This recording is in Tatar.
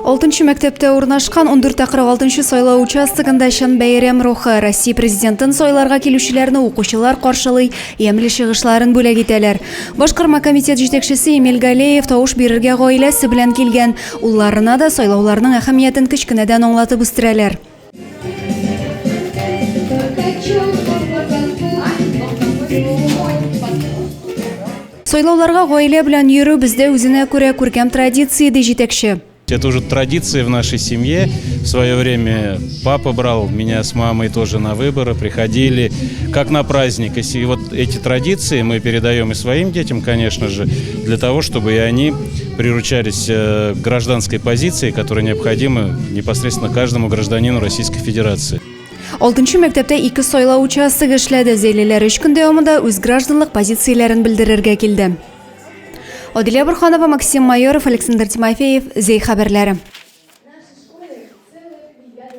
Алтынчы мәктәптә урнашкан 14.46 сайлау участогында чын бәйрәм рухы. Россия президентын сайларга килүчеләрне укучылар каршылый, ямьле чыгышларын бүләк итәләр. Башкарма комитет җитәкчесе Эмиль Галеев тавыш бирергә гаиләсе белән килгән. Улларына да сайлауларның әһәмиятен кечкенәдән аңлатып үстерәләр. Сайлауларга гаилә белән йөрү бездә үзенә күрә күркәм традиция, ди җитәкче. Это уже традиция в нашей семье. В свое время папа брал меня с мамой тоже на выборы, приходили как на праздник. И вот эти традиции мы передаем и своим детям, конечно же, для того, чтобы и они приручались э, к гражданской позиции, которая необходима непосредственно каждому гражданину Российской Федерации. Алтынчы мәктәптә ике сайлау участогы эшләде. Зәйлеләр өч көн дәвамында үз гражданлык позицияләрен белдерергә килде. Адилә Борханова, Максим Майоров, Александр Тимофеев, Зәй хәбәрләре.